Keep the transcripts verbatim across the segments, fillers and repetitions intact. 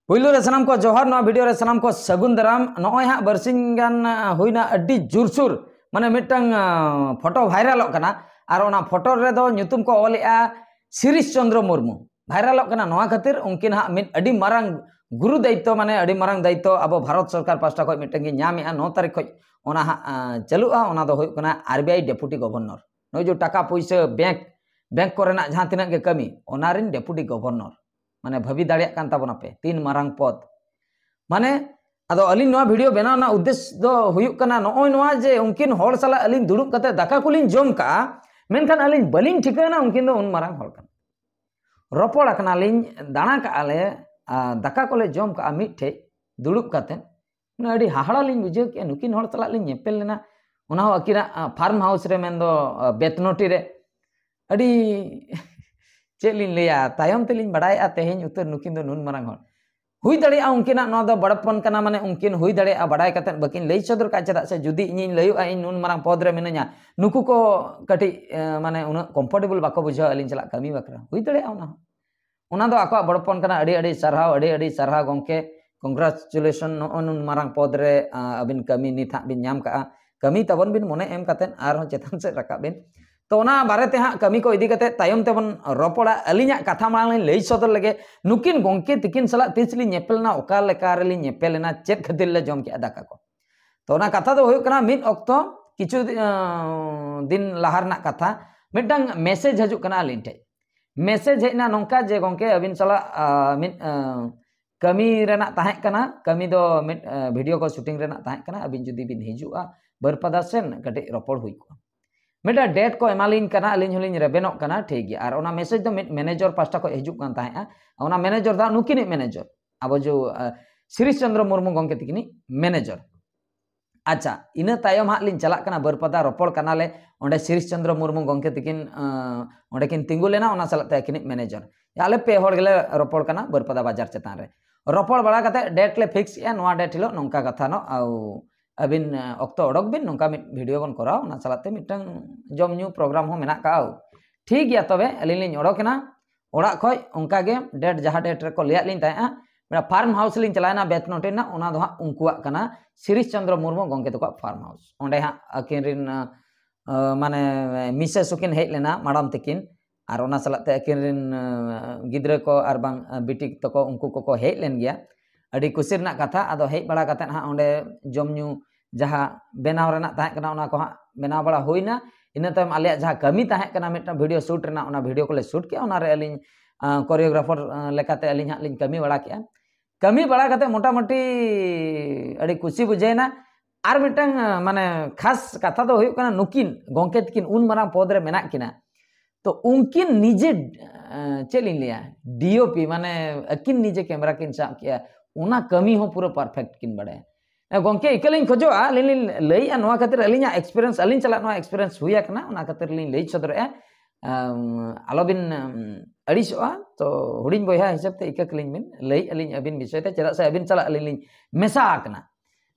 ᱯᱩᱭᱞᱩ ᱨᱮ ᱥᱟᱱᱟᱢ ᱠᱚ ᱡᱚᱦᱟᱨ, ᱱᱚᱣᱟ ᱵᱷᱤᱰᱤᱭᱳ ᱨᱮ ᱥᱟᱱᱟᱢ ᱠᱚ ᱥᱟᱹᱜᱩᱱ ᱫᱟᱨᱟᱢ᱾ ᱱᱚᱜᱼᱚᱭ ᱦᱟᱸᱜ ᱵᱟᱨᱥᱤᱧ ᱜᱟᱱ, ᱟ, ᱦᱩᱭᱱᱟ, ᱟᱹᱰᱤ ᱡᱳᱨᱥᱳᱨ ᱢᱟᱱᱮ ᱢᱤᱫᱴᱟᱝ, ᱟ, ᱯᱷᱳᱴᱳ ᱵᱷᱟᱭᱨᱟᱞᱚᱜ ᱠᱟᱱᱟ, ᱟᱨ ᱚᱱᱟ ᱯᱷᱳᱴᱳ ᱨᱮᱫᱚ ᱧᱩᱛᱩᱢ ᱠᱚ ᱚᱞᱮᱜᱼᱟ ᱥᱤᱨᱤᱥ ᱪᱚᱱᱫᱨᱚ ᱢᱩᱨᱢᱩ᱾ ᱵᱷᱟᱭᱨᱟᱞᱚᱜ ᱠᱟᱱᱟ ᱱᱚᱣᱟ ᱠᱷᱟᱹᱛᱤᱨ ᱩᱱᱠᱤᱱ ᱦᱟᱸᱜ ᱢᱤᱫ ᱟᱹᱰᱤ ᱢᱟᱨᱟᱝ ᱜᱩᱨᱩ ᱫᱟᱭᱤᱛᱛᱚ, ᱢᱟᱱᱮ ᱟᱹᱰᱤ ᱢᱟᱨᱟᱝ ᱫᱟᱭᱤᱛᱛᱚ ᱟᱵᱚ ᱵᱷᱟᱨᱚᱛ ᱥᱚᱨᱠᱟᱨ ᱯᱟᱥᱴᱟ ᱠᱷᱚᱱ ᱢᱤᱫᱴᱟᱝ ᱜᱮ ᱧᱟᱢᱮᱜᱼᱟ᱾ ᱱᱚ ᱛᱟᱹᱨᱤᱠᱷ ᱠᱷᱚᱱ ᱚᱱᱟ ᱦᱟᱸᱜ, ᱟ, ᱪᱟᱹᱞᱩᱜᱼᱟ᱾ ᱚᱱᱟ ᱫᱚ ᱦᱩᱭᱩᱜ ᱠᱟᱱᱟ ᱟᱨ ᱵᱤ ᱟᱭ ᱰᱮᱯᱩᱴᱤ ᱜᱚᱵᱷᱚᱨᱱᱚᱨ᱾ ᱱᱚᱜᱼᱚᱭ ᱡᱮ ᱴᱟᱠᱟ ᱯᱩᱭᱥᱟᱹ ᱵᱮᱝᱠ, ᱵᱮᱝᱠ ᱠᱚᱨᱮᱱᱟᱜ ᱡᱟᱦᱟᱸ ᱛᱤᱱᱟᱹᱜ ᱜᱮ ᱠᱟᱹᱢᱤ, ᱚᱱᱟ ᱨᱮᱱ ᱰᱮᱯᱩᱴᱤ ᱜᱚᱵᱷᱚᱨᱱᱚᱨ᱾ ᱢᱟᱱᱮ ᱵᱷᱟᱹᱵᱤ ᱫᱟᱲᱮᱭᱟᱜ ᱠᱟᱱ ᱛᱟᱵᱚᱱᱟᱯᱮ, ᱛᱤᱱ ᱢᱟᱨᱟᱝ ᱯᱚᱫᱽ᱾ ᱢᱟᱱᱮ ᱟᱫᱚ ᱟᱹᱞᱤᱧ ᱱᱚᱣᱟ ᱵᱷᱤᱰᱤᱭᱳ ᱵᱮᱱᱟᱣ ᱨᱮᱱᱟᱜ ᱩᱫᱽᱫᱮᱥ ᱫᱚ ᱦᱩᱭᱩᱜ ᱠᱟᱱᱟ, ᱱᱚᱜᱼᱚᱭ ᱱᱚᱣᱟ ᱡᱮ ᱩᱱᱠᱤᱱ ᱦᱚᱲ ᱥᱟᱞᱟᱜ ᱟᱹᱞᱤᱧ ᱫᱩᱲᱩᱵ ᱠᱟᱛᱮ ᱫᱟᱠᱟ ᱠᱚᱞᱤᱧ ᱡᱚᱢ ᱠᱟᱜᱼᱟ, ᱢᱮᱱᱠᱷᱟᱱ ᱟᱹᱞᱤᱧ ᱵᱟᱹᱞᱤᱧ ᱴᱷᱤᱠᱟᱹᱭᱮᱱᱟ ᱩᱱᱠᱤᱱ ᱫᱚ ᱩᱱ ᱢᱟᱨᱟᱝ ᱦᱚᱲ ᱠᱟᱱᱟ᱾ ᱨᱚᱯᱚᱲ ᱟᱠᱟᱱᱟᱞᱤᱧ, ᱫᱟᱬᱟ ᱠᱟᱜᱼᱟ ᱞᱮ, ᱟᱨ ᱫᱟᱠᱟ ᱠᱚᱞᱮ ᱡᱚᱢ ᱠᱟᱜᱼᱟ ᱢᱤᱫᱴᱷᱮᱡ ᱫᱩᱲᱩᱵ ᱠᱟᱛᱮ᱾ ᱢᱟᱱᱮ ᱟᱹᱰᱤ ᱦᱟᱦᱟᱲᱟ ᱞᱤᱧ ᱵᱩᱡᱷᱟᱹᱣ ᱠᱮᱜᱼᱟ, ᱱᱩᱠᱤᱱ ᱦᱚᱲ ᱥᱟᱞᱟᱜ ᱞᱤᱧ ᱧᱮᱯᱮᱞ ᱞᱮᱱᱟ, ᱚᱱᱟ ᱦᱚᱸ ᱟᱹᱠᱤᱱᱟᱜ, ᱟ, ᱯᱷᱟᱨᱢ ᱦᱟᱣᱩᱥ ᱨᱮ, ᱢᱮᱱᱫᱚ, ᱟ, ᱵᱮᱛᱱᱚᱴᱤ ᱨᱮ᱾ ᱟᱹᱰᱤ ᱪᱮᱫ ᱞᱤᱧ ᱞᱟᱹᱭᱟ, ᱛᱟᱭᱚᱢ ᱛᱮᱞᱤᱧ ᱵᱟᱲᱟᱭᱮᱜᱼᱟ ᱛᱮᱦᱮᱧ ᱩᱛᱟᱹᱨ ᱱᱩᱠᱤᱱ ᱫᱚ ᱱᱩᱱ ᱢᱟᱨᱟᱝ ᱦᱚᱲ᱾ ᱦᱩᱭ ᱫᱟᱲᱮᱭᱟᱜᱼᱟ ᱩᱱᱠᱤᱱᱟᱜ ᱱᱚᱣᱟ ᱫᱚ ᱵᱟᱲᱟᱯᱚᱱ ᱠᱟᱱᱟ, ᱢᱟᱱᱮ ᱩᱱᱠᱤᱱ ᱦᱩᱭ ᱫᱟᱲᱮᱭᱟᱜᱼᱟ ᱵᱟᱰᱟᱭ ᱠᱟᱛᱮᱫ ᱵᱟᱹᱠᱤᱱ ᱞᱟᱹᱭ ᱥᱚᱫᱚᱨ ᱠᱟᱜᱼᱟ᱾ ᱪᱮᱫᱟᱜ ᱥᱮ ᱡᱩᱫᱤ ᱤᱧᱤᱧ ᱞᱟᱹᱭᱚᱜᱼᱟ ᱤᱧ ᱱᱩᱱ ᱢᱟᱨᱟᱝ ᱯᱚᱫᱽ ᱨᱮ ᱢᱤᱱᱟᱹᱧᱟ, ᱱᱩᱠᱩ ᱠᱚ ᱠᱟᱹᱴᱤᱡ, ᱮ, ᱢᱟᱱᱮ ᱩᱱᱟᱹᱜ ᱠᱚᱢᱯᱷᱚᱨᱴᱮᱵᱚᱞ ᱵᱟᱠᱚ ᱵᱩᱡᱷᱟᱹᱣᱟ ᱟᱹᱞᱤᱧ ᱥᱟᱞᱟᱜ ᱠᱟᱹᱢᱤ ᱵᱟᱠᱷᱨᱟ᱾ ᱦᱩᱭ ᱫᱟᱲᱮᱭᱟᱜᱼᱟ ᱚᱱᱟ ᱦᱚᱸ᱾ ᱚᱱᱟ ᱫᱚ ᱟᱠᱚᱣᱟᱜ ᱵᱚᱲᱯᱚᱱ ᱠᱟᱱᱟ᱾ ᱟᱹᱰᱤ ᱟᱹᱰᱤ ᱥᱟᱨᱦᱟᱣ, ᱟᱹᱰᱤ ᱟᱹᱰᱤ ᱥᱟᱨᱦᱟᱣ ᱜᱚᱢᱠᱮ, ᱠᱚᱝᱜᱨᱟᱪᱩᱞᱮᱥᱚᱱ, ᱱᱚᱜᱼᱚᱭ ᱱᱩᱱ ᱢᱟᱨᱟᱝ ᱯᱚᱫᱽ ᱨᱮ, ᱟ, ᱟᱹᱵᱤᱱ ᱠᱟᱹᱢᱤ ᱱᱤᱛ ᱦᱟᱸᱜ ᱵᱤᱱ ᱧᱟᱢ ᱠᱟᱜᱼᱟ᱾ ᱠᱟᱹᱢᱤ ᱛᱟᱵᱚᱱ ᱵᱤᱱ, ᱢᱚᱱᱮ ᱮᱢ ᱠᱟᱛᱮᱫ ᱟᱨᱦᱚᱸ ᱪᱮᱛᱟᱱ ᱥᱮᱫ ᱨᱟᱠᱟᱵ ᱵᱤᱱ᱾ ᱛᱚ ᱚᱱᱟ ᱵᱟᱨᱮ ᱛᱮ ᱦᱟᱸᱜ ᱠᱟᱹᱢᱤ ᱠᱚ ᱤᱫᱤ ᱠᱟᱛᱮᱫ ᱛᱟᱭᱚᱢ ᱛᱮᱵᱚᱱ ᱨᱚᱯᱚᱲᱟ᱾ ᱟᱹᱞᱤᱧᱟᱜ ᱠᱟᱛᱷᱟ ᱢᱟᱲᱟᱝ ᱞᱤᱧ ᱞᱟᱹᱭ ᱥᱚᱫᱚᱨ ᱞᱮᱜᱮ, ᱱᱩᱠᱤᱱ ᱜᱚᱢᱠᱮ ᱛᱤᱠᱤᱱ ᱥᱟᱞᱟᱜ ᱛᱤᱥ ᱞᱤᱧ ᱧᱮᱯᱮᱞ ᱮᱱᱟ, ᱚᱠᱟ ᱞᱮᱠᱟ ᱨᱮᱞᱤᱧ ᱧᱮᱯᱮᱞ ᱮᱱᱟ, ᱪᱮᱫ ᱠᱷᱟᱹᱛᱤᱨ ᱞᱮ ᱡᱚᱢ ᱠᱮᱜᱼᱟ ᱫᱟᱠᱟ ᱠᱚ᱾ ᱛᱚ ᱚᱱᱟ ᱠᱟᱛᱷᱟ ᱫᱚ ᱦᱩᱭᱩᱜ ᱠᱟᱱᱟ, ᱢᱤᱫ ᱚᱠᱛᱚ ᱠᱤᱪᱷᱩ ᱫᱤ-, ᱟᱸ, ᱫᱤᱱ ᱞᱟᱦᱟ ᱨᱮᱱᱟᱜ ᱠᱟᱛᱷᱟ, ᱢᱤᱫᱴᱟᱝ ᱢᱮᱥᱮᱡᱽ ᱦᱤᱡᱩᱜ ᱠᱟᱱᱟ ᱟᱹᱞᱤᱧ ᱴᱷᱮᱡ᱾ ᱢᱮᱥᱮᱡᱽ ᱦᱮᱡ ᱮᱱᱟ ᱱᱚᱝᱠᱟ ᱡᱮ, "ᱜᱚᱢᱠᱮ, ᱟᱹᱵᱤᱱ ᱥᱟᱞᱟᱜ, ᱟ, ᱢᱤᱫ, ᱟ, ᱠᱟᱹᱢᱤ ᱨᱮᱱᱟᱜ ᱛᱟᱦᱮᱸ ᱠᱟᱱᱟ, ᱠᱟᱹᱢᱤ ᱫᱚ ᱢᱤᱫ, ᱟ, ᱵᱷᱤᱰᱤᱭᱳ ᱠᱚ ᱥᱩᱴᱤᱝ ᱨᱮᱱᱟᱜ ᱛᱟᱦᱮᱸ ᱠᱟᱱᱟ, ᱟᱹᱵᱤᱱ ᱡᱩᱫᱤ ᱵᱤᱱ ᱦᱤᱡᱩᱜᱼᱟ ᱵᱟᱹᱨᱯᱟᱫᱟ ᱥᱮᱱ, ᱠᱟᱹᱴᱤᱡ ᱨᱚᱯᱚᱲ ᱦᱩᱭ ᱠᱚᱜᱼᱟ᱾" ᱢᱤᱫᱴᱟᱝ ᱰᱮᱴ ᱠᱚ ᱮᱢᱟᱞᱤᱧ ᱠᱟᱱᱟ, ᱟᱹᱞᱤᱧ ᱦᱚᱸᱞᱤᱧ ᱨᱮᱵᱮᱱᱚᱜ ᱠᱟᱱᱟ, ᱴᱷᱤᱠ ᱜᱮᱭᱟ᱾ ᱟᱨ ᱚᱱᱟ ᱢᱮᱥᱮᱡᱽ ᱫᱚ ᱢᱤᱫ ᱢᱮᱱᱮᱡᱚᱨ ᱯᱟᱥᱴᱟ ᱠᱷᱚᱱ ᱦᱤᱡᱩᱜ ᱠᱟᱱ ᱛᱟᱦᱮᱸᱜᱼᱟ᱾ ᱚᱱᱟ ᱢᱮᱱᱮᱡᱚᱨ ᱫᱚ ᱦᱟᱸᱜ ᱱᱩᱠᱤᱱᱤᱡ ᱢᱮᱱᱮᱡᱚᱨ, ᱟᱵᱚ ᱡᱚ, ᱟ, ᱥᱤᱨᱤᱥ ᱪᱚᱱᱫᱨᱚ ᱢᱩᱨᱢᱩ ᱜᱚᱢᱠᱮ ᱛᱤᱠᱤᱱᱤᱡ ᱢᱮᱱᱮᱡᱚᱨ᱾ ᱟᱪᱪᱷᱟ, ᱤᱱᱟᱹ ᱛᱟᱭᱚᱢ ᱦᱟᱸᱜ ᱞᱤᱧ ᱪᱟᱞᱟᱜ ᱠᱟᱱᱟ ᱵᱟᱹᱨᱯᱟᱫᱟ, ᱨᱚᱯᱚᱲ ᱠᱟᱱᱟᱞᱮ᱾ ᱚᱸᱰᱮ ᱥᱤᱨᱤᱥ ᱪᱚᱱᱫᱨᱚ ᱢᱩᱨᱢᱩ ᱜᱚᱢᱠᱮ ᱛᱤᱠᱤᱱ, ᱟᱸ, ᱚᱸᱰᱮ ᱠᱤᱱ ᱛᱤᱸᱜᱩ ᱞᱮᱱᱟ, ᱚᱱᱟ ᱥᱟᱞᱟᱜ ᱛᱮ ᱟᱹᱠᱤᱱᱤᱡ ᱢᱮᱱᱮᱡᱚᱨ᱾ ᱟᱞᱮ ᱯᱮ ᱦᱚᱲ ᱜᱮᱞᱮ ᱨᱚᱯᱚᱲ ᱠᱟᱱᱟ ᱵᱟᱹᱨᱯᱟᱫᱟ ᱵᱟᱡᱟᱨ ᱪᱮᱛᱟᱱ ᱨᱮ᱾ ᱨᱚᱯᱚᱲ ᱵᱟᱲᱟ ᱠᱟᱛᱮ ᱰᱮᱴ ᱞᱮ ᱯᱷᱤᱠᱥ ᱮᱜᱼᱟ, ᱱᱚᱣᱟ ᱰᱮᱴ ᱦᱤᱞᱳᱜ ᱱᱚᱝᱠᱟ ᱠᱟᱛᱷᱟ ᱱᱚᱜ, ᱟᱹᱵᱤᱱ, ᱟᱸ, ᱚᱠᱛᱚ ᱚᱰᱚᱠ ᱵᱤᱱ, ᱱᱚᱝᱠᱟ ᱢᱤᱫ ᱵᱷᱤᱰᱤᱭᱳ ᱵᱚᱱ ᱠᱚᱨᱟᱣᱟ, ᱚᱱᱟ ᱥᱟᱞᱟᱜ ᱛᱮ ᱢᱤᱫᱴᱟᱝ ᱡᱚᱢ ᱧᱩ ᱯᱨᱳᱜᱨᱟᱢ ᱦᱚᱸ ᱢᱮᱱᱟᱜ ᱠᱟᱜᱼᱟ᱾ ᱴᱷᱤᱠ ᱜᱮᱭᱟ, ᱛᱚᱵᱮ ᱟᱹᱞᱤᱧ ᱞᱤᱧ ᱚᱰᱚᱠ ᱮᱱᱟ ᱚᱲᱟᱜ ᱠᱷᱚᱡ᱾ ᱚᱱᱠᱟ ᱜᱮ ᱰᱮᱴ, ᱡᱟᱦᱟᱸ ᱰᱮᱴ ᱨᱮᱠᱚ ᱞᱟᱹᱭᱟᱫ ᱞᱤᱧ ᱛᱟᱦᱮᱸᱜᱼᱟ, ᱢᱟᱱᱮ ᱯᱷᱟᱨᱢ ᱦᱟᱣᱩᱥ ᱞᱤᱧ ᱪᱟᱞᱟᱣᱮᱱᱟ ᱵᱮᱛᱱᱚᱴᱤ ᱨᱮᱱᱟᱜ, ᱚᱱᱟ ᱫᱚ ᱦᱟᱸᱜ ᱩᱱᱠᱩᱣᱟᱜ ᱠᱟᱱᱟ, ᱥᱤᱨᱤᱥ ᱪᱚᱱᱫᱨᱚ ᱢᱩᱨᱢᱩ ᱜᱚᱢᱠᱮ ᱛᱟᱠᱚᱣᱟᱜ ᱯᱷᱟᱨᱢ ᱦᱟᱣᱩᱥ᱾ ᱚᱸᱰᱮ ᱦᱟᱸᱜ ᱟᱹᱠᱤᱱ ᱨᱮᱱ ᱢᱟᱱᱮ ᱢᱤᱥᱮᱥ ᱦᱚᱸᱠᱤᱱ ᱦᱮᱡ ᱞᱮᱱᱟ, ᱢᱟᱰᱟᱢ ᱛᱟᱹᱠᱤᱱ, ᱟᱨ ᱚᱱᱟ ᱥᱟᱞᱟᱜ ᱛᱮ ᱟᱹᱠᱤᱱ ᱨᱮᱱ ᱜᱤᱫᱽᱨᱟᱹ ᱠᱚ ᱟᱨ ᱵᱟᱝ ᱵᱤᱴᱤ ᱛᱟᱠᱚ, ᱩᱱᱠᱩ ᱠᱚᱠᱚ ᱦᱮᱡ ᱞᱮᱱ ᱜᱮᱭᱟ᱾ ᱟᱹᱰᱤ ᱠᱩᱥᱤ ᱨᱮᱱᱟᱜ ᱠᱟᱛᱷᱟ᱾ ᱟᱫᱚ ᱦᱮᱡ ᱵᱟᱲᱟ ᱠᱟᱛᱮᱫ ᱦᱟᱸᱜ ᱚᱸᱰᱮ ᱡᱚᱢ ᱧᱩ ᱡᱟᱦᱟᱸ ᱵᱮᱱᱟᱣ ᱨᱮᱱᱟᱜ ᱛᱟᱦᱮᱸ ᱠᱟᱱᱟ, ᱚᱱᱟ ᱠᱚ ᱦᱟᱸᱜ ᱵᱮᱱᱟᱣ ᱵᱟᱲᱟ ᱦᱩᱭᱱᱟ᱾ ᱤᱱᱟᱹ ᱛᱟᱭᱚᱢ ᱟᱞᱮᱭᱟᱜ ᱡᱟᱦᱟᱸ ᱠᱟᱹᱢᱤ ᱛᱟᱦᱮᱸ ᱠᱟᱱᱟ ᱢᱤᱫᱴᱟᱝ ᱵᱷᱤᱰᱤᱭᱳ ᱥᱩᱴ ᱨᱮᱱᱟᱜ, ᱚᱱᱟ ᱵᱷᱤᱰᱤᱭᱳ ᱠᱚᱞᱮ ᱥᱩᱴ ᱠᱮᱜᱼᱟ᱾ ᱚᱱᱟᱨᱮ ᱟᱹᱞᱤᱧ ᱠᱳᱨᱤᱭᱳᱜᱨᱟᱯᱷᱟᱨ ᱞᱮᱠᱟᱛᱮ ᱟᱹᱞᱤᱧ ᱦᱟᱸᱜ ᱞᱤᱧ ᱠᱟᱹᱢᱤ ᱵᱟᱲᱟ ᱠᱮᱜᱼᱟ᱾ ᱠᱟᱹᱢᱤ ᱵᱟᱲᱟ ᱠᱟᱛᱮᱫ ᱢᱚᱴᱟᱢᱩᱴᱤ ᱟᱹᱰᱤ ᱠᱩᱥᱤ ᱵᱩᱡᱷᱟᱹᱣᱮᱱᱟ᱾ ᱟᱨ ᱢᱤᱫᱴᱟᱝ ᱢᱟᱱᱮ ᱠᱷᱟᱥ ᱠᱟᱛᱷᱟ ᱫᱚ ᱦᱩᱭᱩᱜ ᱠᱟᱱᱟ, ᱱᱩᱠᱤᱱ ᱜᱚᱢᱠᱮ ᱛᱟᱹᱠᱤᱱ ᱩᱱ ᱢᱟᱨᱟᱝ ᱯᱚᱫᱽ ᱨᱮ ᱢᱮᱱᱟᱜ ᱠᱤᱱᱟ, ᱛᱚ ᱩᱱᱠᱤᱱ ᱱᱤᱡᱮ ᱪᱮᱫ ᱞᱤᱧ ᱞᱟᱹᱭᱟ, ᱰᱤᱳᱯᱤ ᱢᱟᱱᱮ ᱟᱹᱠᱤᱱ ᱱᱤᱡᱮ ᱠᱮᱢᱮᱨᱟ ᱠᱤᱱ ᱥᱟᱵ ᱠᱮᱜᱼᱟ, ᱚᱱᱟ ᱠᱟᱹᱢᱤ ᱦᱚᱸ ᱯᱩᱨᱟᱹ ᱯᱟᱨᱯᱷᱮᱠᱴ ᱠᱤᱱ ᱵᱟᱲᱟᱭᱟ᱾ ᱜᱚᱢᱠᱮ ᱤᱠᱟᱹ ᱞᱤᱧ ᱠᱷᱚᱡᱚᱜᱼᱟ, ᱟᱹᱞᱤᱧ ᱞᱤᱧ ᱞᱟᱹᱭᱮᱜᱼᱟ ᱱᱚᱣᱟ ᱠᱷᱟᱹᱛᱤᱨ, ᱟᱹᱞᱤᱧᱟᱜ ᱮᱠᱥᱯᱤᱨᱤᱭᱮᱱᱥ, ᱟᱹᱞᱤᱧ ᱥᱟᱞᱟᱜ ᱱᱚᱣᱟ ᱮᱠᱥᱯᱤᱨᱤᱭᱮᱱᱥ ᱦᱩᱭ ᱟᱠᱟᱱᱟ, ᱚᱱᱟ ᱠᱷᱟᱹᱛᱤᱨ ᱞᱤᱧ ᱞᱟᱹᱭ ᱥᱚᱫᱚᱨᱮᱜᱼᱟ᱾ ᱟᱞᱚᱵᱤᱱ ᱟᱹᱲᱤᱥᱚᱜᱼᱟ, ᱛᱚ ᱦᱩᱰᱤᱧ ᱵᱚᱭᱦᱟ ᱦᱤᱥᱟᱹᱵ ᱛᱮ ᱤᱠᱟᱹ ᱠᱟᱹᱞᱤᱧ ᱵᱤᱱ, ᱞᱟᱹᱭᱮᱜᱼᱟ ᱞᱤᱧ ᱟᱹᱵᱤᱱ ᱵᱤᱥᱚᱭ ᱛᱮ, ᱪᱮᱫᱟᱜ ᱥᱮ ᱟᱹᱵᱤᱱ ᱥᱟᱞᱟᱜ ᱟᱹᱞᱤᱧ ᱞᱤᱧ ᱢᱮᱥᱟ ᱟᱠᱟᱱᱟ᱾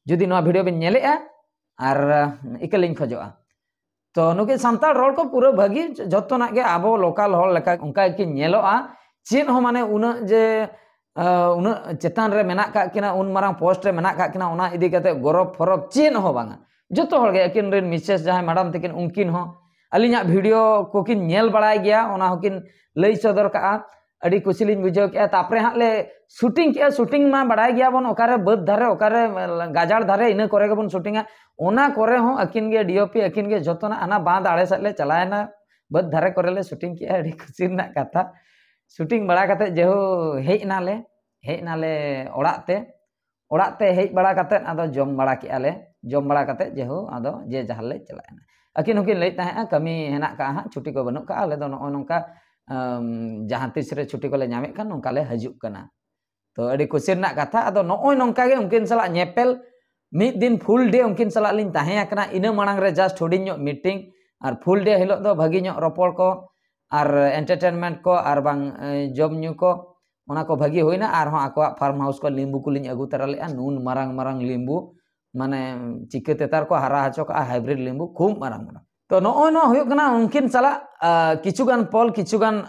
ᱡᱩᱫᱤ ᱱᱚᱣᱟ ᱵᱷᱤᱰᱤᱭᱳ ᱵᱤᱱ ᱧᱮᱞᱮᱜᱼᱟ ᱟᱨ ᱤᱠᱟᱹ ᱞᱤᱧ ᱠᱷᱚᱡᱚᱜᱼᱟ, ᱛᱚ ᱱᱩᱠᱤᱱ ᱥᱟᱱᱛᱟᱲ ᱨᱚᱲ ᱠᱚ ᱯᱩᱨᱟᱹ ᱵᱷᱟᱹᱜᱤ, ᱡᱚᱛᱚᱱᱟᱜ ᱜᱮ ᱟᱵᱚ ᱞᱳᱠᱟᱞ ᱦᱚᱲ ᱞᱮᱠᱟ ᱚᱱᱠᱟ ᱜᱮᱠᱤᱱ ᱧᱮᱞᱚᱜᱼᱟ᱾ ᱪᱮᱫ ᱦᱚᱸ ᱢᱟᱱᱮ ᱩᱱᱟᱹᱜ ᱡᱮ ᱩᱱᱟᱹᱜ ᱪᱮᱛᱟᱱ ᱨᱮ ᱢᱮᱱᱟᱜ ᱠᱟᱜ ᱠᱤᱱᱟ, ᱩᱱ ᱢᱟᱨᱟᱝ ᱯᱳᱥᱴ ᱨᱮ ᱢᱮᱱᱟᱜ ᱠᱟᱜ ᱠᱤᱱᱟ, ᱚᱱᱟ ᱤᱫᱤ ᱠᱟᱛᱮ ᱜᱚᱨᱚᱵᱽ ᱯᱷᱚᱨᱚᱵᱽ ᱪᱮᱫ ᱦᱚᱸ ᱵᱟᱝᱟ᱾ ᱡᱚᱛᱚ ᱦᱚᱲ ᱜᱮ, ᱟᱹᱠᱤᱱ ᱨᱮᱱ ᱢᱤᱥᱮᱥ ᱡᱟᱦᱟᱸᱭ ᱢᱟᱰᱟᱢ ᱛᱟᱹᱠᱤᱱ, ᱩᱱᱠᱤᱱ ᱦᱚᱸ ᱟᱹᱞᱤᱧᱟᱜ ᱵᱷᱤᱰᱤᱭᱳ ᱠᱚᱠᱤᱱ ᱧᱮᱞ ᱵᱟᱲᱟᱭ ᱜᱮᱭᱟ, ᱚᱱᱟ ᱦᱚᱸᱠᱤᱱ ᱞᱟᱹᱭ ᱥᱚᱫᱚᱨ ᱠᱟᱜᱼᱟ᱾ ᱟᱹᱰᱤ ᱠᱩᱥᱤ ᱞᱤᱧ ᱵᱩᱡᱷᱟᱹᱣ ᱠᱮᱜᱼᱟ᱾ ᱛᱟᱯᱚᱨᱮ ᱦᱟᱸᱜ ᱞᱮ ᱥᱩᱴᱤᱝ ᱠᱮᱜᱼᱟ᱾ ᱥᱩᱴᱤᱝ ᱢᱟ ᱵᱟᱲᱟᱭ ᱜᱮᱭᱟᱵᱚᱱ, ᱚᱠᱟᱨᱮ ᱵᱟᱹᱫᱽ ᱫᱷᱟᱨᱮ, ᱚᱠᱟᱨᱮ ᱜᱟᱡᱟᱲ ᱫᱷᱟᱨᱮ, ᱤᱱᱟᱹ ᱠᱚᱨᱮ ᱜᱮᱵᱚᱱ ᱥᱩᱴᱤᱝᱟ᱾ ᱚᱱᱟ ᱠᱚᱨᱮ ᱦᱚᱸ ᱟᱹᱠᱤᱱ ᱜᱮ ᱰᱤᱳᱯᱤ, ᱟᱹᱠᱤᱱ ᱜᱮ ᱡᱚᱛᱚᱱᱟᱜ᱾ ᱦᱟᱱᱟ ᱵᱟᱸᱫ ᱟᱲᱮ ᱥᱮᱫ ᱞᱮ ᱪᱟᱞᱟᱣᱮᱱᱟ, ᱵᱟᱹᱫᱽ ᱫᱷᱟᱨᱮ ᱠᱚᱨᱮ ᱞᱮ ᱥᱩᱴᱤᱝ ᱠᱮᱜᱼᱟ᱾ ᱟᱹᱰᱤ ᱠᱩᱥᱤ ᱨᱮᱱᱟᱜ ᱠᱟᱛᱷᱟ, ᱥᱩᱴᱤᱝ ᱵᱟᱲᱟ ᱠᱟᱛᱮᱫ ᱡᱮᱦᱳ ᱦᱮᱡ ᱮᱱᱟᱞᱮ, ᱦᱮᱡ ᱮᱱᱟᱞᱮ ᱚᱲᱟᱜ ᱛᱮ᱾ ᱚᱲᱟᱜ ᱛᱮ ᱦᱮᱡ ᱵᱟᱲᱟ ᱠᱟᱛᱮᱫ ᱟᱫᱚ ᱡᱚᱢ ᱵᱟᱲᱟ ᱠᱮᱜᱼᱟ ᱞᱮ᱾ ᱡᱚᱢ ᱵᱟᱲᱟ ᱠᱟᱛᱮᱫ ᱡᱮᱦᱳ ᱟᱫᱚ ᱡᱮ ᱡᱟᱦᱟᱨ ᱞᱮ ᱪᱟᱞᱟᱜ ᱮᱱᱟ᱾ ᱟᱹᱠᱤᱱ ᱦᱚᱸᱠᱤᱱ ᱞᱟᱹᱭᱮᱫ ᱛᱟᱦᱮᱸᱜᱼᱟ, ᱠᱟᱹᱢᱤ ᱦᱮᱱᱟᱜ ᱠᱟᱜᱼᱟ ᱦᱟᱸᱜ, ᱪᱷᱩᱴᱤ ᱠᱚ ᱵᱟᱹᱱᱩᱜ ᱠᱟᱜᱼᱟ, ᱟᱞᱮ ᱫᱚ ᱱᱚᱜᱼᱚᱭ ᱱᱚᱝᱠᱟ ᱡᱟᱦᱟᱸ ᱛᱤᱥ ᱨᱮ ᱪᱷᱩᱴᱤ ᱠᱚᱞᱮ ᱧᱟᱢᱮᱫ ᱠᱷᱟᱱ ᱱᱚᱝᱠᱟ ᱞᱮ ᱦᱤᱡᱩᱜ ᱠᱟᱱᱟ᱾ ᱛᱚ ᱟᱹᱰᱤ ᱠᱩᱥᱤ ᱨᱮᱱᱟᱜ ᱠᱟᱛᱷᱟ᱾ ᱟᱫᱚ ᱱᱚᱜᱼᱚᱭ ᱱᱚᱝᱠᱟ ᱜᱮ ᱩᱱᱠᱤᱱ ᱥᱟᱞᱟᱜ ᱧᱮᱯᱮᱞ, ᱢᱤᱫ ᱫᱤᱱ ᱯᱷᱩᱞ ᱰᱮ ᱩᱱᱠᱤᱱ ᱥᱟᱞᱟᱜ ᱞᱤᱧ ᱛᱟᱦᱮᱸ ᱟᱠᱟᱱᱟ᱾ ᱤᱱᱟᱹ ᱢᱟᱲᱟᱝ ᱨᱮ ᱡᱟᱥᱴ ᱦᱩᱰᱤᱧ ᱧᱚᱜ ᱢᱤᱴᱤᱝ, ᱟᱨ ᱯᱷᱩᱞ ᱰᱮ ᱦᱤᱞᱳᱜ ᱫᱚ ᱵᱷᱟᱹᱜᱤ ᱧᱚᱜ ᱨᱚᱯᱚᱲ ᱠᱚ, ᱟᱨ ᱮᱱᱴᱟᱨᱴᱮᱱᱢᱮᱱᱴ ᱠᱚ, ᱟᱨ ᱵᱟᱝ ᱡᱚᱢ ᱧᱩ ᱠᱚ, ᱚᱱᱟ ᱠᱚ ᱵᱷᱟᱹᱜᱤ ᱦᱩᱭᱱᱟ᱾ ᱟᱨᱦᱚᱸ ᱟᱠᱚᱣᱟᱜ ᱯᱷᱟᱨᱢ ᱦᱟᱣᱩᱥ ᱠᱚ ᱞᱤᱢᱵᱩ ᱠᱚᱞᱤᱧ ᱟᱹᱜᱩ ᱛᱚᱨᱟ ᱞᱮᱫᱼᱟ, ᱱᱩᱱ ᱢᱟᱨᱟᱝ ᱢᱟᱨᱟᱝ ᱞᱤᱢᱵᱩ, ᱢᱟᱱᱮ ᱪᱤᱠᱟᱹ ᱛᱮᱛᱟᱨ ᱠᱚ ᱦᱟᱨᱟ ᱦᱚᱪᱚ ᱠᱟᱜᱼᱟ, ᱦᱟᱭᱵᱨᱤᱰ ᱞᱤᱢᱵᱩ ᱠᱷᱩᱵ ᱢᱟᱨᱟᱝ ᱢᱟᱨᱟᱝ᱾ ᱛᱚ ᱱᱚᱜᱼᱚᱭ ᱱᱚᱣᱟ ᱦᱩᱭᱩᱜ ᱠᱟᱱᱟ ᱩᱱᱠᱤᱱ ᱥᱟᱞᱟᱜ ᱠᱤᱪᱷᱩᱜᱟᱱ ᱯᱚᱞ, ᱠᱤᱪᱷᱩᱜᱟᱱ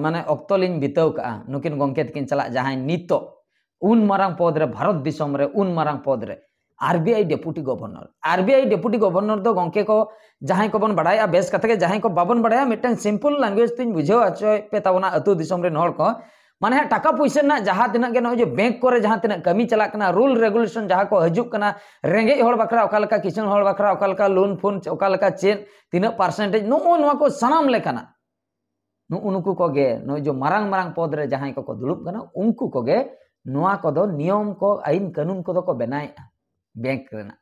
ᱢᱟᱱᱮ ᱚᱠᱛᱚ ᱞᱤᱧ ᱵᱤᱛᱟᱹᱣ ᱠᱟᱜᱼᱟ ᱱᱩᱠᱤᱱ ᱜᱚᱢᱠᱮ ᱛᱟᱹᱠᱤᱱ ᱥᱟᱞᱟᱜ, ᱡᱟᱦᱟᱸᱭ ᱱᱤᱛᱚᱜ ᱩᱱ ᱢᱟᱨᱟᱝ ᱯᱚᱫᱽ ᱨᱮ, ᱵᱷᱟᱨᱚᱛ ᱫᱤᱥᱚᱢ ᱨᱮ ᱩᱱ ᱢᱟᱨᱟᱝ ᱯᱚᱫᱽ ᱨᱮ R B I deputy governor. R B I deputy governor ᱫᱚ ᱜᱚᱝᱠᱮ ᱠᱚ ᱡᱟᱦᱟᱸᱭ ᱠᱚᱵᱚᱱ ᱵᱟᱲᱟᱭᱟ, ᱵᱮᱥ ᱠᱟᱛᱷᱟ ᱜᱮ ᱡᱟᱦᱟᱸᱭ ᱠᱚ ᱵᱟᱵᱚᱱ ᱵᱟᱲᱟᱭᱟ, ᱢᱤᱫᱴᱟᱝ ᱥᱤᱢᱯᱚᱞ ᱞᱮᱝᱜᱩᱭᱮᱡᱽ ᱛᱤᱧ ᱵᱩᱡᱷᱟᱹᱣ ᱦᱚᱪᱚᱭ ᱯᱮ ᱛᱟᱵᱚᱱᱟ ᱟᱹᱛᱩ ᱫᱤᱥᱚᱢ ᱨᱮᱱ ᱦᱚᱲ ᱠᱚ᱾ ᱢᱟᱱᱮ ᱦᱟᱸᱜ ᱴᱟᱠᱟ ᱯᱩᱭᱥᱟᱹ ᱨᱮᱱᱟᱜ ᱡᱟᱦᱟᱸ ᱛᱤᱱᱟᱹᱜ ᱜᱮ ᱱᱚᱜᱼᱚᱭ ᱡᱮ ᱵᱮᱝᱠ ᱠᱚᱨᱮ ᱡᱟᱦᱟᱸ ᱛᱤᱱᱟᱹᱜ ᱠᱟᱹᱢᱤ ᱪᱟᱞᱟᱜ ᱠᱟᱱᱟ, ᱨᱩᱞ ᱨᱮᱜᱩᱞᱮᱥᱚᱱ ᱡᱟᱦᱟᱸ ᱠᱚ ᱦᱤᱡᱩᱜ ᱠᱟᱱᱟ, ᱨᱮᱸᱜᱮᱡ ᱦᱚᱲ ᱵᱟᱠᱷᱨᱟ ᱚᱠᱟ ᱞᱮᱠᱟ, ᱠᱤᱥᱟᱹᱬ ᱦᱚᱲ ᱵᱟᱠᱷᱨᱟ ᱚᱠᱟ ᱞᱮᱠᱟ, ᱞᱳᱱ ᱯᱷᱳᱱ ᱚᱠᱟ ᱞᱮᱠᱟ, ᱪᱮᱫ ᱛᱤᱱᱟᱹᱜ ᱯᱟᱨᱥᱮᱱᱴᱮᱡᱽ, ᱱᱚᱜᱼᱚ ᱱᱚᱣᱟ ᱠᱚ ᱥᱟᱱᱟᱢ ᱞᱮᱠᱟᱱᱟᱜ ᱱᱩᱜᱼᱩ ᱱᱩᱠᱩ ᱠᱚᱜᱮ, ᱱᱚᱜᱼᱚᱭ ᱡᱮ ᱢᱟᱨᱟᱝ ᱢᱟᱨᱟᱝ ᱯᱚᱫᱽ ᱨᱮ ᱡᱟᱦᱟᱸᱭ ᱠᱚᱠᱚ ᱫᱩᱲᱩᱵ ᱠᱟᱱᱟ, ᱩᱱᱠᱩ ᱠᱚᱜᱮ ᱱᱚᱣᱟ ᱠᱚᱫᱚ ᱱᱤᱭᱚᱢ ᱠᱚ, ᱟᱹᱭᱤᱱ ᱠᱟᱹᱱᱩᱱ ᱠᱚᱫᱚ ᱠᱚ ᱵᱮᱱᱟᱣᱮᱫᱼᱟ ᱵᱮᱝᱠ ᱨᱮᱱᱟᱜ᱾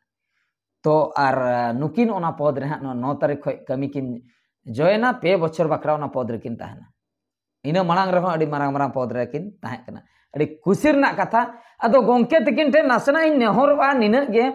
ᱛᱚ ᱟᱨ ᱱᱩᱠᱤᱱ ᱚᱱᱟ ᱯᱚᱫᱽ ᱨᱮ ᱦᱟᱸᱜ ᱱᱚᱣᱟ ᱱᱚ ᱛᱟᱹᱨᱤᱠᱷ ᱠᱷᱚᱱ ᱠᱟᱹᱢᱤ ᱠᱤᱱ ᱡᱚᱭᱮᱱᱟ, ᱯᱮ ᱵᱚᱪᱷᱚᱨ ᱵᱟᱠᱷᱨᱟ ᱚᱱᱟ ᱯᱚᱫᱽ ᱨᱮᱠᱤᱱ ᱛᱟᱦᱮᱱᱟ᱾ ᱤᱱᱟᱹ ᱢᱟᱲᱟᱝ ᱨᱮᱦᱚᱸ ᱟᱹᱰᱤ ᱢᱟᱨᱟᱝ ᱢᱟᱨᱟᱝ ᱯᱚᱫᱽ ᱨᱮᱠᱤᱱ ᱛᱟᱦᱮᱸ ᱠᱟᱱᱟ᱾ ᱟᱹᱰᱤ ᱠᱩᱥᱤ ᱨᱮᱱᱟᱜ ᱠᱟᱛᱷᱟ᱾ ᱟᱫᱚ ᱜᱚᱢᱠᱮ ᱛᱟᱹᱠᱤᱱ ᱴᱷᱮᱱ ᱱᱟᱥᱮᱱᱟᱜ ᱤᱧ ᱱᱮᱦᱚᱨᱚᱜᱼᱟ ᱱᱤᱱᱟᱹᱜ ᱜᱮ,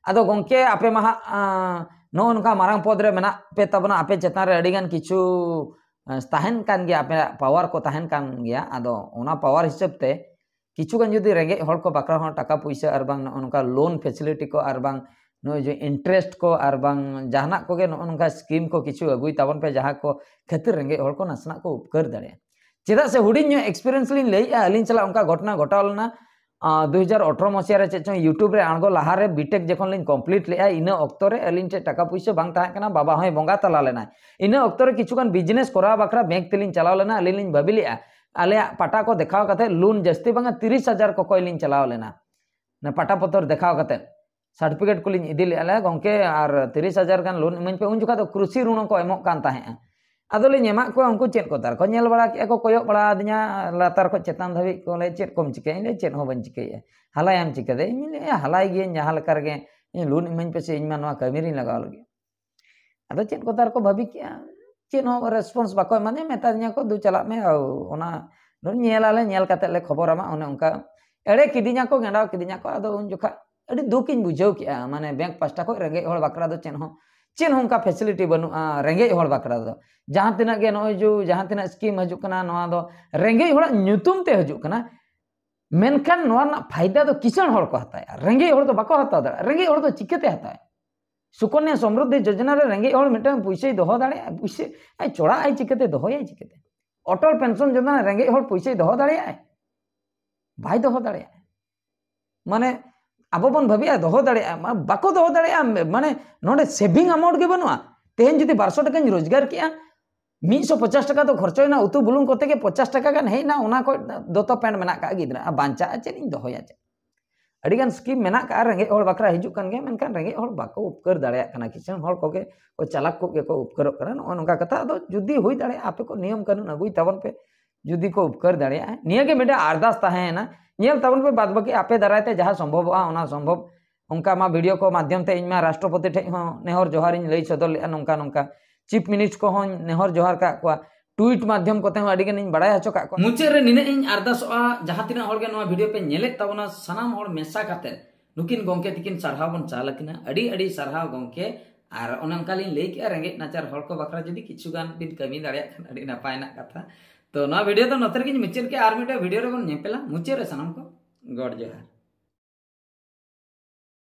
ᱟᱫᱚ ᱜᱚᱢᱠᱮ ᱟᱯᱮ ᱢᱟ ᱦᱟᱸᱜ ᱟᱸ, ᱱᱚᱜᱼᱚ ᱱᱚᱝᱠᱟ ᱢᱟᱨᱟᱝ ᱯᱚᱫᱽ ᱨᱮ ᱢᱮᱱᱟᱜ ᱯᱮ ᱛᱟᱵᱚᱱᱟ, ᱟᱯᱮ ᱪᱮᱛᱟᱱ ᱨᱮ ᱟᱹᱰᱤᱜᱟᱱ ᱠᱤᱪᱷᱩ ᱟᱸ, ᱛᱟᱦᱮᱱ ᱠᱟᱱ ᱜᱮᱭᱟ, ᱟᱯᱮᱭᱟᱜ ᱯᱟᱣᱟᱨ ᱠᱚ ᱛᱟᱦᱮᱱ ᱠᱟᱱ ᱜᱮᱭᱟ᱾ ᱟᱫᱚ ᱚᱱᱟ ᱯᱟᱣᱟᱨ ᱦᱤᱥᱟᱹᱵ ᱛᱮ ᱠᱤᱪᱷᱩ ᱜᱟᱱ ᱡᱩᱫᱤ ᱨᱮᱸᱜᱮᱡ ᱦᱚᱲ ᱠᱚ ᱵᱟᱠᱷᱨᱟ ᱦᱚᱸ ᱴᱟᱠᱟ ᱯᱩᱭᱥᱟᱹ ᱟᱨ ᱵᱟᱝ ᱱᱚᱜᱼᱚ ᱱᱚᱝᱠᱟ ᱞᱳᱱ ᱯᱷᱮᱥᱤᱞᱤᱴᱤ ᱠᱚ ᱟᱨ ᱵᱟᱝ ᱱᱚᱜᱼᱚᱭ ᱡᱮ ᱤᱱᱴᱟᱨᱮᱥᱴ ᱠᱚ ᱟᱨ ᱵᱟᱝ ᱡᱟᱦᱟᱱᱟᱜ ᱠᱚᱜᱮ ᱱᱚᱜᱼᱚ ᱱᱚᱝᱠᱟ ᱥᱠᱤᱢ ᱠᱚ ᱠᱤᱪᱷᱩ ᱟᱹᱜᱩᱭ ᱛᱟᱵᱚᱱ ᱯᱮ, ᱡᱟᱦᱟᱸ ᱠᱚ ᱠᱷᱟᱹᱛᱤᱨ ᱨᱮᱸᱜᱮᱡ ᱦᱚᱲ ᱠᱚ ᱱᱟᱥᱮᱱᱟᱜ ᱠᱚ ᱩᱯᱠᱟᱹᱨ ᱫᱟᱲᱮᱭᱟᱜᱼᱟ᱾ ᱪᱮᱫᱟᱜ ᱥᱮ ᱦᱩᱰᱤᱧ ᱧᱚᱜ ᱮᱠᱥᱯᱤᱨᱤᱭᱮᱱᱥ ᱞᱤᱧ ᱞᱟᱹᱭᱮᱫᱼᱟ, ᱟᱹᱞᱤᱧ ᱥᱟᱞᱟᱜ ᱚᱱᱠᱟ ᱜᱷᱚᱴᱚᱱᱟ ᱜᱷᱚᱴᱟᱣ ᱞᱮᱱᱟ᱾ ᱟᱸ, ᱫᱩ ᱦᱟᱡᱟᱨ ᱟᱴᱷᱨᱚ ᱢᱚᱥᱤᱭᱟ ᱨᱮ ᱪᱮᱫ ᱪᱚᱝ ᱭᱩᱴᱩᱵᱽ ᱨᱮ ᱟᱬᱜᱚ ᱞᱟᱦᱟ ᱨᱮ ᱵᱤᱴᱮᱠ ᱡᱚᱠᱷᱚᱱ ᱞᱤᱧ ᱠᱚᱢᱯᱞᱤᱴ ᱞᱮᱫᱼᱟ, ᱤᱱᱟᱹ ᱚᱠᱛᱚ ᱨᱮ ᱟᱹᱞᱤᱧ ᱴᱷᱮᱱ ᱴᱟᱠᱟ ᱯᱩᱭᱥᱟᱹ ᱵᱟᱝ ᱛᱟᱦᱮᱸ ᱠᱟᱱᱟ, ᱵᱟᱵᱟ ᱦᱚᱸᱭ ᱵᱚᱸᱜᱟ ᱛᱟᱞᱟ ᱞᱮᱱᱟᱭ᱾ ᱤᱱᱟᱹ ᱚᱠᱛᱚ ᱨᱮ ᱠᱤᱪᱷᱩ ᱜᱟᱱ ᱵᱤᱡᱽᱱᱮᱥ ᱠᱚᱨᱟᱣ ᱵᱟᱠᱷᱨᱟ ᱵᱮᱝᱠ ᱛᱮᱞᱤᱧ ᱪᱟᱞᱟᱣ ᱞᱮᱱᱟ᱾ ᱟᱹᱞᱤᱧ ᱞᱤᱧ ᱵᱷᱟᱹᱵᱤ ᱞᱮᱫᱼᱟ, ᱟᱞᱮᱭᱟᱜ ᱯᱟᱴᱟ ᱠᱚ ᱫᱮᱠᱷᱟᱣ ᱠᱟᱛᱮ ᱞᱳᱱ ᱡᱟᱹᱥᱛᱤ ᱵᱟᱝᱟ ᱛᱤᱨᱤᱥ ᱦᱟᱡᱟᱨ ᱠᱚᱠᱚᱭ ᱞᱤᱧ ᱪᱟᱞᱟᱣ ᱞᱮᱱᱟ, ᱚᱱᱟ ᱯᱟᱴᱟ ᱯᱚᱛᱚᱨ ᱫᱮᱠᱷᱟᱣ ᱠᱟᱛᱮ᱾ ᱥᱟᱨᱴᱤᱯᱷᱤᱠᱮᱴ ᱠᱚᱞᱤᱧ ᱤᱫᱤ ᱞᱮᱫᱼᱟ, ᱞᱮ, "ᱜᱚᱢᱠᱮ, ᱟᱨ ᱛᱤᱨᱤᱥ ᱦᱟᱡᱟᱨ ᱜᱟᱱ ᱞᱳᱱ ᱤᱢᱟᱹᱧ ᱯᱮ", ᱩᱱ ᱡᱚᱠᱷᱟ ᱫᱚ ᱠᱨᱩᱥᱤ ᱨᱩᱬ ᱠᱚ ᱮᱢᱚᱜ ᱠᱟᱱ ᱛᱟᱦᱮᱸᱫᱼᱟ᱾ ᱟᱫᱚᱞᱤᱧ ᱮᱢᱟᱜ ᱠᱚᱣᱟ, ᱩᱱᱠᱩ ᱪᱮᱫ ᱠᱚ ᱛᱟᱨ ᱠᱚ ᱧᱮᱞ ᱵᱟᱲᱟ ᱠᱮᱫᱼᱟ ᱠᱚ, ᱠᱚᱭᱚᱜ ᱵᱟᱲᱟ ᱟᱹᱫᱤᱧᱟ ᱞᱟᱛᱟᱨ ᱠᱷᱚᱱ ᱪᱮᱛᱟᱱ ᱫᱷᱟᱹᱵᱤᱡ ᱠᱚ, ᱞᱟᱹᱭ, "ᱪᱮᱫ ᱠᱚᱢ ᱪᱤᱠᱟᱹᱭᱟ?" ᱤᱧ ᱞᱟᱹᱭ, "ᱪᱮᱫ ᱦᱚᱸ ᱵᱟᱹᱧ ᱪᱤᱠᱟᱹᱭᱮᱫᱼᱟ, ᱦᱟᱞᱟᱭᱟᱢ ᱪᱤᱠᱟᱹᱛᱮ?" ᱤᱧ ᱞᱟᱹᱭ, "ᱦᱟᱞᱟᱭ ᱜᱤᱭᱟᱹᱧ ᱡᱟᱦᱟᱸ ᱞᱮᱠᱟ ᱨᱮᱜᱮ, ᱤᱧ ᱞᱳᱱ ᱤᱢᱟᱹᱧ ᱯᱮᱥᱮ, ᱤᱧ ᱢᱟ ᱱᱚᱣᱟ ᱠᱟᱹᱢᱤ ᱨᱤᱧ ᱞᱟᱜᱟᱣ ᱞᱟᱹᱜᱤᱫ᱾" ᱟᱫᱚ ᱪᱮᱫ ᱠᱚ ᱛᱟᱨ ᱠᱚ ᱵᱷᱟᱹᱵᱤ ᱠᱮᱫᱼᱟ, ᱪᱮᱫ ᱦᱚᱸ ᱨᱮᱥᱯᱚᱱᱥ ᱵᱟᱠᱚ ᱮᱢᱟᱫᱤᱧᱟ, ᱢᱮᱛᱟᱫᱤᱧᱟ ᱠᱚ, "ᱫᱩ ᱪᱟᱞᱟᱜ ᱢᱮ, ᱟᱨ ᱚᱱᱟ ᱧᱮᱞ ᱟᱞᱮ, ᱧᱮᱞ ᱠᱟᱛᱮ ᱞᱮ ᱠᱷᱚᱵᱚᱨ ᱟᱢᱟ", ᱚᱱᱮ ᱚᱱᱠᱟ ᱮᱲᱮ ᱠᱤᱫᱤᱧᱟ ᱠᱚ, ᱜᱮᱸᱰᱟᱣ ᱠᱤᱫᱤᱧᱟ ᱠᱚ᱾ ᱟᱫᱚ ᱩᱱ ᱡᱚᱠᱷᱟ ᱟᱹᱰᱤ ᱫᱩᱠ ᱤᱧ ᱵᱩᱡᱷᱟᱹᱣ ᱠᱮᱫᱼᱟ, ᱢᱟᱱᱮ ᱵᱮᱝᱠ ᱯᱟᱥᱴᱟ ᱠᱷᱚᱱ ᱨᱮᱸᱜᱮᱡ ᱦᱚᱲ ᱵᱟᱠᱷᱨᱟ ᱫᱚ ᱪᱮᱫ ᱦᱚᱸ, ᱪᱮᱫ ᱦᱚᱸ ᱚᱱᱠᱟ ᱯᱷᱮᱥᱤᱞᱤᱴᱤ ᱵᱟᱹᱱᱩᱜᱼᱟ ᱨᱮᱸᱜᱮᱡ ᱦᱚᱲ ᱵᱟᱠᱷᱨᱟ ᱫᱚ᱾ ᱡᱟᱦᱟᱸ ᱛᱤᱱᱟᱹᱜ ᱜᱮ ᱱᱚᱜᱼᱚᱭ ᱡᱮ ᱡᱟᱦᱟᱸ ᱛᱤᱱᱟᱹᱜ ᱥᱠᱤᱢ ᱦᱤᱡᱩᱜ ᱠᱟᱱᱟ, ᱱᱚᱣᱟ ᱫᱚ ᱨᱮᱸᱜᱮᱡ ᱦᱚᱲᱟᱜ ᱧᱩᱛᱩᱢ ᱛᱮ ᱦᱤᱡᱩᱜ ᱠᱟᱱᱟ, ᱢᱮᱱᱠᱷᱟᱱ ᱱᱚᱣᱟ ᱨᱮᱱᱟᱜ ᱯᱷᱟᱭᱫᱟ ᱫᱚ ᱠᱤᱥᱟᱹᱬ ᱦᱚᱲ ᱠᱚ ᱦᱟᱛᱟᱣᱮᱫᱼᱟ, ᱨᱮᱸᱜᱮᱡ ᱦᱚᱲ ᱫᱚ ᱵᱟᱠᱚ ᱦᱟᱛᱟᱣ ᱫᱟᱲᱮᱭᱟᱜᱼᱟ᱾ ᱨᱮᱸᱜᱮᱡ ᱦᱚᱲ ᱫᱚ ᱪᱤᱠᱟᱹᱛᱮ ᱦᱟᱛᱟᱣᱟᱭ? ᱥᱩᱠᱚᱱᱭᱟ ᱥᱚᱢᱨᱩᱫᱷᱤ ᱡᱳᱡᱚᱱᱟ ᱨᱮ ᱨᱮᱸᱜᱮᱡ ᱦᱚᱲ ᱢᱤᱫᱴᱟᱝ ᱯᱩᱭᱥᱟᱹᱭ ᱫᱚᱦᱚ ᱫᱟᱲᱮᱭᱟᱜᱼᱟ? ᱯᱩᱭᱥᱟᱹ ᱟᱡ ᱪᱚᱲᱟᱜ ᱟᱭ ᱪᱤᱠᱟᱹᱛᱮ, ᱫᱚᱦᱚᱭᱟᱭ ᱪᱤᱠᱟᱹᱛᱮ? ᱚᱴᱚᱞ ᱯᱮᱱᱥᱚᱱ ᱡᱳᱡᱚᱱᱟ ᱨᱮᱸᱜᱮᱡ ᱦᱚᱲ ᱯᱩᱭᱥᱟᱹᱭ ᱫᱚᱦᱚ ᱫᱟᱲᱮᱭᱟᱜᱼᱟᱭ? ᱵᱟᱭ ᱫᱚᱦᱚ ᱫᱟᱲᱮᱭᱟᱜᱼᱟ᱾ ᱢᱟᱱᱮ ᱟᱵᱚ ᱵᱚᱱ ᱵᱷᱟᱹᱵᱤᱜᱼᱟ ᱫᱚᱦᱚ ᱫᱟᱲᱮᱭᱟᱜᱼᱟ, ᱢᱟ-, ᱵᱟᱠᱚ ᱫᱚᱦᱚ ᱫᱟᱲᱮᱭᱟᱜᱼᱟ᱾ ᱢᱟᱱᱮ ᱱᱚᱰᱮ saving amount ᱜᱮ ᱵᱟᱹᱱᱩᱜᱼᱟ᱾ ᱛᱮᱦᱮᱧ ᱡᱩᱫᱤ ᱵᱟᱨᱥᱚ ᱴᱟᱠᱟᱧ ᱨᱳᱡᱽᱜᱟᱨ ᱠᱮᱜᱼᱟ, ᱢᱤᱫᱥᱚ ᱯᱚᱪᱟᱥ ᱴᱟᱠᱟ ᱫᱚ ᱠᱷᱚᱨᱪᱚᱭᱮᱱᱟ ᱩᱛᱩ ᱵᱩᱞᱩᱝ ᱠᱚᱛᱮ ᱜᱮ, ᱯᱚᱪᱟᱥ ᱴᱟᱠᱟ ᱜᱟᱱ ᱦᱮᱡ ᱮᱱᱟ, ᱚᱱᱟ ᱠᱚ ᱫᱚᱛᱚ ᱯᱮᱱᱴ ᱢᱮᱱᱟᱜ ᱠᱟᱜᱼᱟ ᱜᱤᱫᱽᱨᱟᱹ, ᱟᱨ ᱵᱟᱧᱪᱟᱜᱼᱟ ᱪᱮᱫ? ᱤᱧ ᱫᱚᱦᱚᱭᱟ ᱪᱮᱫ? ᱟᱹᱰᱤᱜᱟᱱ ᱥᱠᱤᱢ ᱢᱮᱱᱟᱜ ᱠᱟᱜᱼᱟ ᱨᱮᱸᱜᱮᱡ ᱦᱚᱲ ᱵᱟᱠᱷᱨᱟ ᱦᱤᱡᱩᱜ ᱠᱟᱱ ᱜᱮᱭᱟ, ᱢᱮᱱᱠᱷᱟᱱ ᱨᱮᱸᱜᱮᱡ ᱦᱚᱲ ᱵᱟᱠᱚ ᱩᱯᱠᱟᱹᱨ ᱫᱟᱲᱮᱭᱟᱜ ᱠᱟᱱᱟ᱾ ᱠᱤᱥᱟᱹᱬ ᱦᱚᱲ ᱠᱚᱜᱮ ᱠᱚ ᱪᱟᱞᱟᱠ ᱠᱚᱜᱮ ᱠᱚ ᱩᱯᱠᱟᱹᱨᱚᱜ ᱠᱟᱱᱟ᱾ ᱱᱚᱜᱼᱚ ᱱᱚᱝᱠᱟ ᱠᱟᱛᱷᱟ᱾ ᱟᱫᱚ ᱡᱩᱫᱤ ᱦᱩᱭ ᱫᱟᱲᱮᱭᱟᱜᱼᱟ, ᱟᱯᱮ ᱠᱚ ᱱᱤᱭᱚᱢ ᱠᱟᱹᱱᱩᱱ ᱟᱹᱜᱩᱭ ᱛᱟᱵᱚᱱ ᱯᱮ, ᱡᱩᱫᱤ ᱠᱚ ᱩᱯᱠᱟᱹᱨ ᱫᱟᱲᱮᱭᱟᱜᱼᱟ᱾ ᱱᱤᱭᱟᱹ ᱜᱮ ᱢᱤᱫᱴᱮᱱ ᱟᱨᱫᱟᱥ ᱛᱟᱦᱮᱸᱭᱮᱱᱟ᱾ ᱧᱮᱞ ᱛᱟᱵᱚᱱ ᱯᱮ, ᱵᱟᱫ ᱵᱟᱹᱠᱤ ᱟᱯᱮ ᱫᱟᱨᱟᱭ ᱛᱮ ᱡᱟᱦᱟᱸ ᱥᱚᱢᱵᱷᱚᱵᱚᱜᱼᱟ, ᱚᱱᱟ ᱥᱚᱢᱵᱷᱚᱵ᱾ ᱚᱱᱠᱟ ᱢᱟ ᱵᱷᱤᱰᱤᱭᱳ ᱠᱚ ᱢᱟᱫᱽᱫᱷᱚᱢ ᱛᱮ ᱤᱧ ᱢᱟ ᱨᱟᱥᱴᱨᱚᱯᱚᱛᱤ ᱴᱷᱮᱡ ᱦᱚᱸ ᱱᱮᱦᱚᱨ ᱡᱚᱦᱟᱨᱤᱧ ᱞᱟᱹᱭ ᱥᱚᱫᱚᱨ ᱞᱮᱫᱼᱟ, ᱱᱚᱝᱠᱟ ᱱᱚᱝᱠᱟ᱾ ᱪᱤᱯ ᱢᱤᱱᱤᱥᱴ ᱠᱚᱦᱚᱸᱧ ᱱᱮᱦᱚᱨ ᱡᱚᱦᱟᱨ ᱠᱟᱜ ᱠᱚᱣᱟ, ᱴᱩᱭᱤᱴ ᱢᱟᱫᱽᱫᱷᱚᱢ ᱠᱚᱛᱮ ᱦᱚᱸ ᱟᱹᱰᱤ ᱜᱟᱱᱤᱧ ᱵᱟᱲᱟᱭ ᱦᱚᱪᱚ ᱠᱟᱜ ᱠᱚᱣᱟ᱾ ᱢᱩᱪᱟᱹᱫ ᱨᱮ ᱱᱤᱱᱟᱹᱜ ᱤᱧ ᱟᱨᱫᱟᱥᱚᱜᱼᱟ, ᱡᱟᱦᱟᱸ ᱛᱤᱱᱟᱹᱜ ᱦᱚᱲ ᱜᱮ ᱱᱚᱣᱟ ᱵᱷᱤᱰᱤᱭᱳ ᱯᱮ ᱧᱮᱞᱮᱫ ᱛᱟᱵᱚᱱᱟ, ᱥᱟᱱᱟᱢ ᱦᱚᱲ ᱢᱮᱥᱟ ᱠᱟᱛᱮ ᱱᱩᱠᱤᱱ ᱜᱚᱢᱠᱮ ᱛᱤᱠᱤᱱ ᱥᱟᱨᱦᱟᱣ ᱵᱚᱱ ᱪᱟᱞ ᱟᱹᱠᱤᱱᱟ᱾ ᱟᱹᱰᱤ ᱟᱹᱰᱤ ᱥᱟᱨᱦᱟᱣ ᱜᱚᱢᱠᱮ᱾ ᱟᱨ ᱚᱱᱮ ᱚᱱᱠᱟ ᱞᱤᱧ ᱞᱟᱹᱭ ᱠᱮᱜᱼᱟ, ᱨᱮᱸᱜᱮᱡ ᱱᱟᱪᱟᱨ ᱦᱚᱲ ᱠᱚ ᱵᱟᱠᱷᱨᱟ ᱡᱩᱫᱤ ᱠᱤᱪᱷᱩ ᱜᱟᱱ ᱵᱤᱱ ᱠᱟᱹᱢᱤ ᱫᱟᱲᱮᱭᱟᱜ ᱠᱷᱟᱱ ᱟᱹᱰᱤ ᱱᱟᱯᱟᱭ ᱨᱮᱱᱟᱜ ᱠᱟᱛᱷᱟ᱾ ᱛᱚ ᱱᱚᱣᱟ ᱵᱷᱤᱰᱤᱭᱳ ᱫᱚ ᱱᱚᱛᱮ ᱨᱮᱜᱤᱧ ᱢᱩᱪᱟᱹᱫ ᱠᱮᱜᱼᱟ, ᱟᱨ ᱢᱤᱫᱴᱮᱱ ᱵᱷᱤᱰᱤᱭᱳ ᱨᱮᱵᱚᱱ ᱧᱮᱯᱮᱞᱟ᱾ ᱢᱩᱪᱟᱹᱫ ᱨᱮ ᱥᱟᱱᱟᱢ ᱠᱚ ᱜᱚᱰ ᱡᱚᱦᱟᱨ᱾